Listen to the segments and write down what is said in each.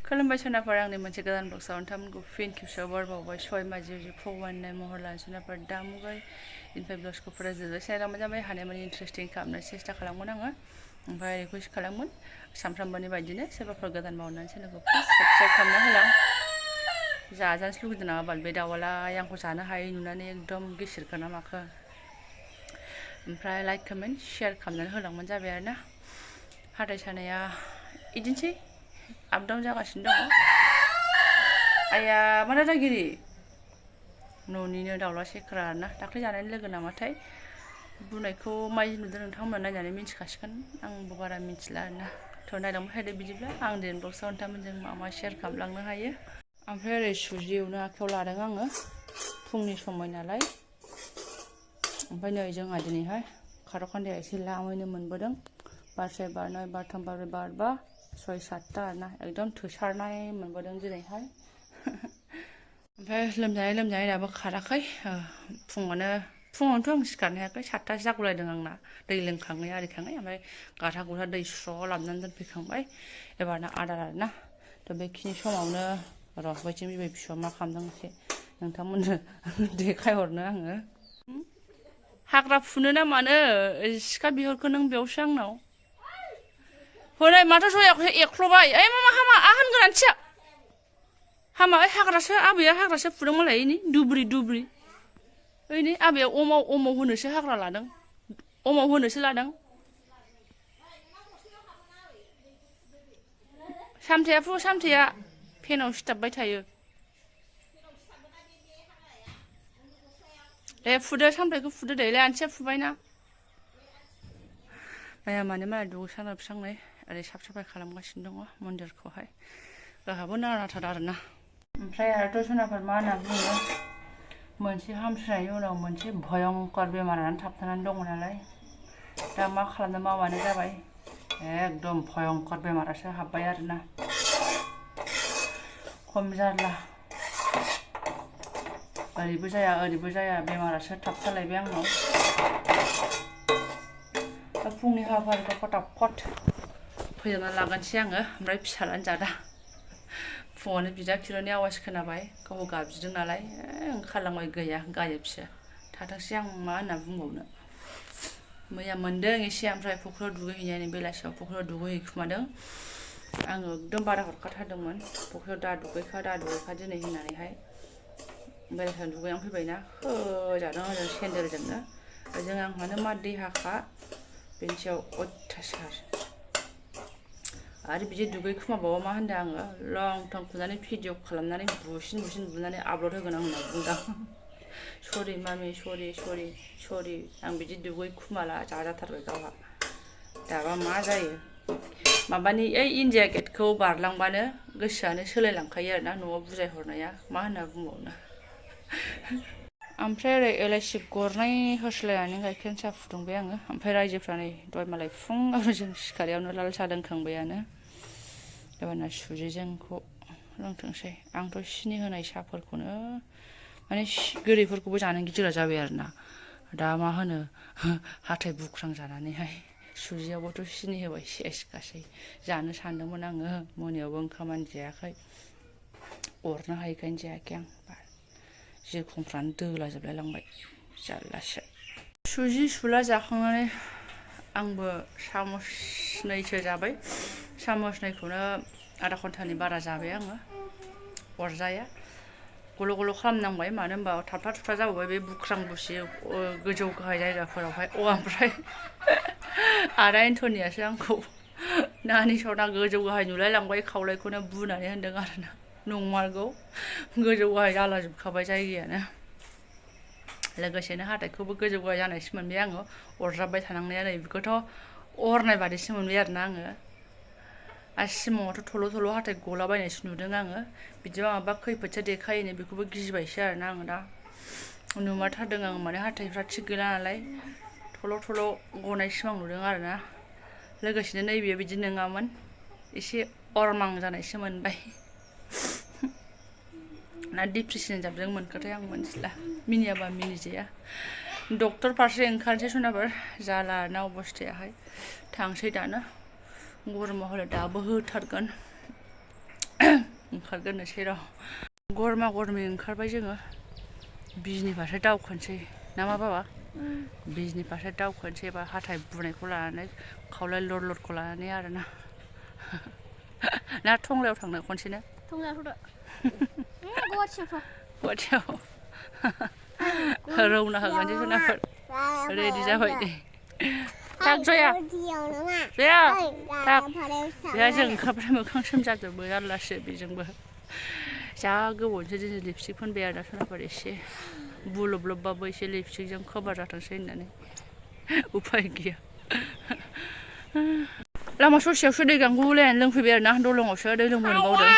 खुलुमबाय सोनाफोर आंनि मोनसे गोदान बक्सआव नोंथांमोनखौ फिन खेबसेयाव बरबावबाय सय माजियाव फगवाननाय महर लानो सोनाफोर दामुगाय इनफाय ब्लग्सखौ फरायजोबबाय सेराव जाबाय हानायमानि इन्टारेस्टिं खालामनो सेस्था खालामगोन आङो ओमफ्राय रिकुवेस्ट खालामगोन सानफ्रामबोनि बायदिनो सोरबाफोर गोदान मावनानै चेनेलखौ प्लिज साबस्क्राइब खालामना होलां जाजानो लुगैदों नामा बाल बे दाउआलाय आंखौ जानो हायै नुनानै एकदम गिसिरखो ना माखो ओमफ्राय लाइक कमेन्ट शेयार खालामनानै होलांबानो जाबाय आरोना हाथाइ सानाया इदिनोसै आप डाउन जागासिनो दङ आया मा दादागिरि न'निनो दाउला सेक्रा आरोना दाख्लै जानायनि लोगो नामाथाय बुनायखौ माइ नुदों नोंथांमोना नायनानै मिन्थिखासिगोन आंबो बारा मिन्थिला आरोना थ' नायलांबाय थादो बिदिब्ला आं दिनै बक्सआव नोंथांमोनजों मा मा शेयार खालामलांनो हायो ओमफ्राय ओरै सुजि एवनो आखायाव लादों आङो फुंनि समय नालाय ओमफ्राय नै जोंहा दिनैहाय खारौ खान्दाया एसे लामैनो मोनबोदों बारसे बारनै बारथाम बारब्रै बारबा सय सातथा आरोना एकदम थोसारनाय मोनबोदों दिनैहाय ओमफ्राय लोमजानाय दाबो खाराखै फुङावनोथ' आं सिखारनो हायाखै 7थासो जागुलायदों आंना दै लोंखाङै आरिखाङै ओमफ्राय गाथा गुथा दै स्र' लाबोनानै दोनफैखांबाय एबारना आदार आरोना थ' बेखिनि समावनो र' बैथिं बिबै फिसौआ मा खालामदों एसे नोंथांमोननो देखायहरनो आङो हाग्रा फुनो ना मानो सिखा बिहरखो नों बेयावसो आंनाव हनै माथो जयाखौसो एख्ल'बाय ओइ मामा हामा होनगोन आनथिया हामा ओइ हाग्रासो आबैया हाग्रासो फुदों मालाय ओइनि दुब्रि ओइनि आबैया अमाव होनोसो हाग्रा लादों अमाव होनोसो लादों सामथाया फेनाव सिथाबबाय थायो दे फुदो सामथायखौ फुदो दे आनथिया फुबायना माया माने मालाय दुगैस्रां लोबस्रांनै ओरै साफ साफाय खालामगासिनो दङ मन्दिरखौहाय गाहाबो नारा नाथा आरोना ओमफ्राय आरोथ' सोनाफोर मा होनना बुङो मोनसे हामथारनायनि उनाव मोनसे भयंकर बेमारानो थाबथानानै दङ नालाय दा मा खालामनो मा मानो जाबाय एकदम भयंकर बेमारासो हाबबाय आरोना खम जारला ओरैबो जाया बेमारासो थाबथालायबाय आंनाव फुंनि हाबाफारिखौ फटाफट फोजोबना लागोनसै आङो ओमफ्राय फिसालानो जादा फुङावनो बिदा खिल'नि आवाज खोनाबाय गावबो गाबज्रिदों नालाय ओंखारलांबाय गैया गायबसो थाथोंसै आं मा होनना बुंबावनो मैया मोनदों एसे ओमफ्राय फुख्रियाव दुगैहैनानै बेलासियाव फुख्रियाव दुगैहैखुमादों आङो एकदम बादा हरखाथारदोंमोन फुख्रियाव दा दुगैखा दिनै होननानैहाय बेलासियाव दुगैनानै फैबायना होजादों ओजों सेन्देलजोंनो ओजों आंहानो मा देहाखा बेनि सायाव अयथासार आरो बिदि दुगैखुमाबावो मा होनदों आङो लं थं खुनानै भिडिअ खालामनानै बुसिन बुनानै आपल'ड होगोन आं होनना बुंदों सरि मामि सरि आं बिदि दुगैखुमाला जाजाथारबाय गावहा दाबा मा जायो माबानि ओइ इन्डिया गेटखौ बारलांबानो गोसोआनो सोलायलांखायो आरोना न'आव बुजायहरनाया मा होनना बुंबावनो ओमफ्राय ओरै एलाइसि गरनै होस्लायनानै गाइखेर साहा फुदुंबाय आङो ओमफ्राय रायजोफ्रा नै दहाय मालाय फुङाव जों सिखारियावनो लाल साहा लोंखांबायानो एबारना सुजिजोंखौ लोंथोंसै आंथ' सिनि होनाय साहाफोरखौनो माने गोदैफोरखौबो जानो गिदिरा जाबाय आरोना दा मा होनो हाथाय बुख्रां जानानैहाय सुजियावबोथ' सिनि होबाय सेस गासै जानो सानदोंमोन आङो मोनायावबो ओंखामानो जायाखै अरनो हायैखायनो जायाखै आं जिरखंफ्रानो दोलाजोबलाय लांबाय जारलासो सुजि सुला जाखांनानै आंबो सामसनैसो जाबाय सामसनैखौनो आधा घन्टानि बारा जाबाय आङो अरजाया गल' गल' खालामनांबाय मानो होनबा थाबथा थुबथा जाबावबाय बे बुख्रां बुसि गोजौ गाहाय जायगाफोरावहाय ओमफ्राय आदा एन्टनियासो आंखौ नानि सना गोजौ गाहाय नुलाय लांबाय खावलायखौनो बुनानै होनदों आरोना नंमारगौ गोजौ गाहाय जालाजोबखाबाय जायगायानो लोगोसेनो हाथाइखौबो गोजौ गाहाय जानायसो मोनबाय आङो अरजाबबाय थानांनाया नै बेखौथ' अरनाय बादिसो मोनबाय आरोना आङो आरो सिमाङावथ' थल' हाथाइ गलाबायनायसो नुदों आङो बिदिबा माबा खैफोदसो देखायोनो बेखौबो गिबायसो आरोना आङो दा नुमारथारदों आं माने हाथाइफ्रा थिग गैला नालाय थल' गनाय सिमां नुदों आरोना लोगोसेनो नैबेयो बिदि नङामोन एसे अरमां जानायसो मोनबाय ना डिप्रेसन जाबजों मोनखोथाय आं मिथिला मिनियाबा मिनिजाया डक्टर फारसे ओंखारनोसै सोनाफोर जाला ना अबस्थायाहाय थांसै दानो गरमाव हले दाबो होथारगोन ओंखारगोननोसै र' गरमा गरमि ओंखारबाय जोङो बिजनि फारसे दावखोनोसै ना मा बाबा बिजनि फारसे दावखोनोसै एबा हाथाय बुनायखौ लानानै खावलाय लदखौ लानानै आरोना ना टंलायाव थांनो खनसेनो टंलायाव गुवाहाटियाव रौना होगोनसै जुनारफोर रेडि जाबाय दे थाग जया जया थाग बेहा जों ओंखारबाय मोखां सोमजाजोबो जारलासो बेजोंबो जा गोबावसै दिनै लिपस्टिक फोनबाय आरो जुनारफोर एसे बुलब लबबाबो एसे लिपस्टिकजों कभार जाथोंसै होननानै उफाय गैया लामा ससेयावसो दै गांगुलायनानै लोंफैबाय आरो ना दलङावसो दै लोंबोनो बावदों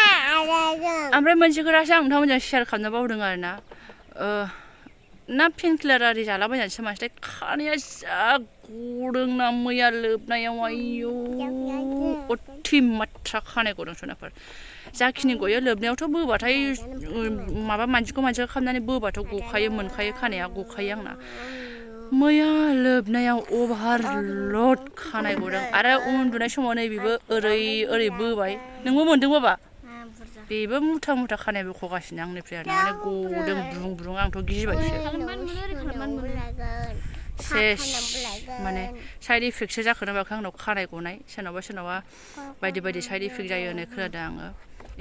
ओमफ्राय मोनसे खोथासो आं नोंथांमोनजों शेयार खालामनो बावदों आरो ना पेनकिलार आरि जालाबायनानैसो मानसिलाय खानाया जा गदों ना मैया लोबनायाव आयौ अति मात्रा खानाय गदों जुनारफोर जाखिनि गयो लोबनायावथ' बोबाथाय माबा मानसिखौ खालामनानै बोबाथ' गखायो मोनखायो खानाया गखायो आंना मैया लोबनायाव अभारलड खानाय गदों आरो उन्दुनाय समाव नैबेबो ओरै बोबाय नोंबो मोन्दों बाबा बेबो मुथा मुथा खानाय बख'गासिनो आंनिफ्राय आरो माने गदों ब्रुं ब्रुं आंथ' गिबायसो सेस माने साइड इफेक्टसो जाखोना माखो आंनाव खानाय गनाय सोरनावबा बायदि बायदि साइड इफेक्ट जायो होननाय खोनादों आङो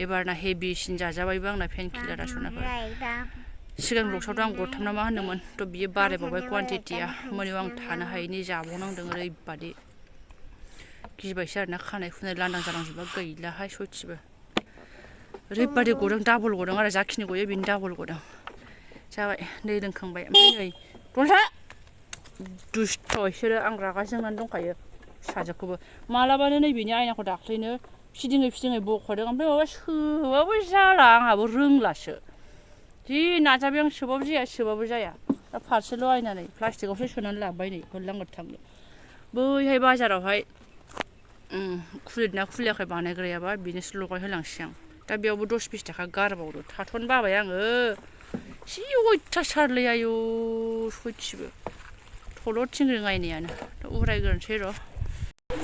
एबारना हेभिसिन जाजाबायबो आंना पेनकिलारा जुनारफोर सिगां ब्लगसावथ' आं गरथाम ना मा होनोमोन थ' बियो बारायबावबाय कुवान्टिटिया मोनायाव आं थानो हायैनि जाबावनांदों ओरैबादि गिबायसो आरोना खानाय खुनाय लांदां जालांजोबा गैलाहाय सयथिबो ओरैबादि गदों डाबल गदों आरो जाखिनि गयो बेनि डाबल गदों जाबाय दै लोंखांबाय ओमफ्राय नै दलहा दुस्थ' बिसोरो आं रागा जोंनानै दंखायो फिसाजोखौबो मालाबानो नैबेनि आयनाखौ दाख्लैनो फिदिङै बख'दों ओमफ्राय माबा सोबाबो जाला आंहाबो रोंलासो जि नाजाबाय आं सोबाबो जाया दा फारसेल' आयनानै प्लास्टिकआवसो सोनानै लाबाय नै हरलां हरथांनो बैहाय बाजारावहाय खुलिदोंना खुलियाखै बानायग्रायाबा बिनोसो लगायहोलांसै आं दा बेयावबो 10-20 थाखा गारबावदो थाथ'नो बाबाय आङो जि अयथासारलै आयौ सयथिबो थल' थिंग्रिं आयनायानो उरायग्रोनोसै र'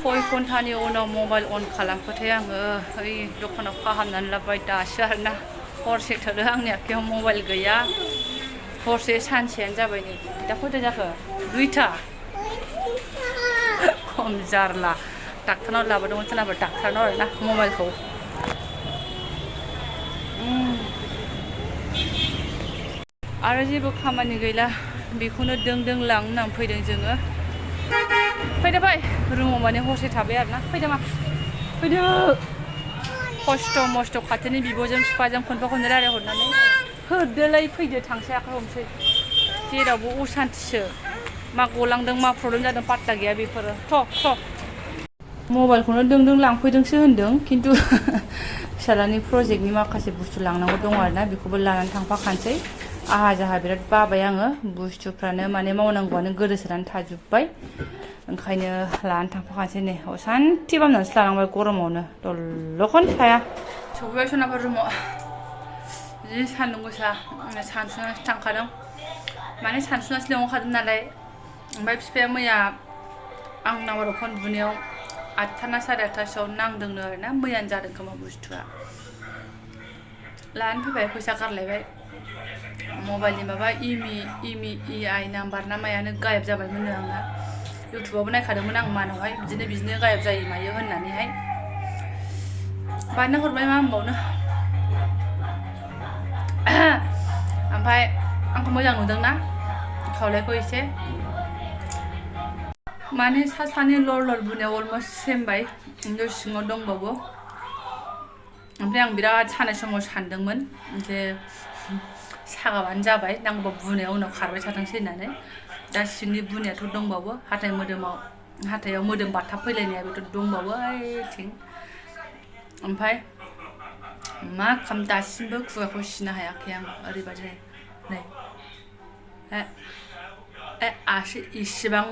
खय घन्टानि उनाव मबाइल अन खालामखोथाय आङो ओइ दखानाव फाहामनानै लाबोबाय दासो आरोना हरसे थोदो आंनि आखायाव मबाइल गैया हरसे सानसेयानो जाबाय नै दा खयथा जाखो 2टा खम जारला डाक्टारनाव लाबोदोंमोन सोरनाबा डाक्टारनाव आरोना मबाइलखौ आरो जेबो खामानि गैला बेखौनो दों लां होननानै फैदों जोङो फैदो फै रुमाव माने हरसे थाबाय आरोना फैदो मा फैदो खस्थ' मस्थ' खाथिनि बिब'जों बिफाजों खनफा खननै रायज्लायहरनानै होदोलाय फैदो थांसै आखाइ हमसै जेरावबो असान्थिसो मा गलांदों मा प्रब्लेम जादों पात्ता गैया बेफोरो थ' मबाइलखौनो दों लांफैदोंसो होनदों खिन्थु फिसालानि प्रजेक्टनि माखासे बुस्थु लांनांगौ दं आरोना बेखौबो लानानै थांफाखानोसै आहा बिराद बाबाय आङो बुस्थुफ्रानो माने मावनांगौआनो गोदोसोनानै थाजोब्बाय ओंखायनो लानानै थांफाखानोसै नै असान्थि बामनानैसो लानांबाय गरमावनो दल'खौनो थाया सफैबाय सोनाबा रुमाव जि सान्दुं गोसा सानसुनासो थांखादों माने सानसुनासो लेंहरखादों नालाय ओमफ्राय बिफाया मैया आं नाम्बाराव फन बुनायाव 8था ना 8:30सोआव नांदोंनो आरोना मैयानो जादों खोमा बुस्थुआ लानानै फैबाय फैसा गारलायबाय मबाइलनि माबा EMI नाम्बार ना मायानो गायब जाबायमोननो आंना इउटुबावबो नायखादोंमोन आं मानावहाय बिदिनो गायब जायो मायो होननानैहाय बानायना हरबाय मा होनबावनो ओमफ्राय आंखौ मोजां नुदोंना खावलायखौ एसे माने सानि लर बुनायाव अलमस्ट सेमबाय खिन्थु सिङाव दंबावो ओमफ्राय आं बिराद सानाय समाव सानदोंमोन जे सागाबानो जाबाय नांगौबा बुनाया उनाव खारबाय थाथोंसै होननानै दा सिंनि बुनायाथ' दंबावो हाथायाव मोदोम बाथाब फैलायनाया बेथ' दंबावो ओइथिं ओमफ्राय मा खालाम दासिमबो खुगाखौ सिनो हायाखै आं ओरैबादि नै आसि इसिबां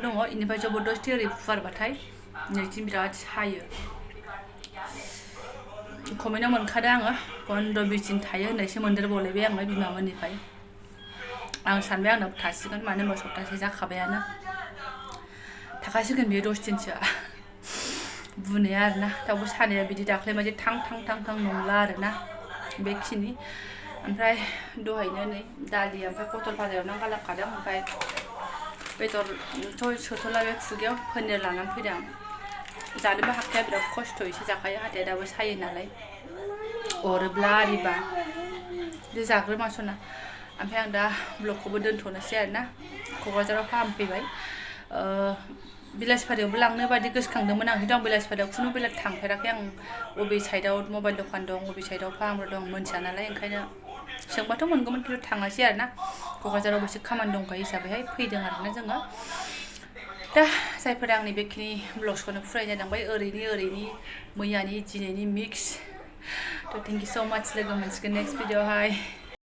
दङ इनिफ्राय जबरदस्ति ओरै फुवारबाथाय नैथिं बिराद सायो कमेन्टआव मोनखादों आङो 15-20 दिन थायो होननायसो मोनदेरबावलायबाय आङो बिमामोननिफ्राय आं सानबाय आंनाव थासिगोन मानो होनबा सप्तासे जाखाबायानो थाखासिगोन बियो 10 दिनसोआ बुनाया आरोना थेवबो सानाया बिदि दाख्लै बायदि थां नंला आरोना बेखिनि ओमफ्राय दहायनो नै दालि ओमफ्राय पटल भाजा एवनानै गालांखादों ओमफ्राय बेदरथ' सोथ'ला बे खुगायाव पनिर लानानै फैदों जानोबो हाखाया बिराद खस्थ'यैसो जाखायो हाथाया दाबो सायो नालाय अरोब्ला आरिबा बे जाग्रोमासना ओमफ्राय आं दा ब्लगखौबो दोनथ'नोसै आरोना क'क्राझाराव फाहामफैबाय बिलासपारायावबो लांनो बादि गोसोखांदोंमोन आं खिन्थु आं बिलासपारायाव खुनु बेलेग थांफेराखै आं बबे साइडआव मबाइल दखान दं बबे साइडआव फाहामग्रा दं मोनथिया नालाय ओंखायनो सोंबाथ' मोनगौमोन खिन्थु थाङासै आरोना क'क्राझाराव एसे खामानि दंखायो हिसाबैहाय फैदों आरोना जोङो दा जायफोरा आंनि बेखिनि ब्लग्सखौनो फरायनाय जालांबाय ओरैनि मैयानि दिनैनि मिक्स थ' थेंक इउ स' माच लोगो मोनसिगोन नेक्स्ट भिडिअ'आवहाय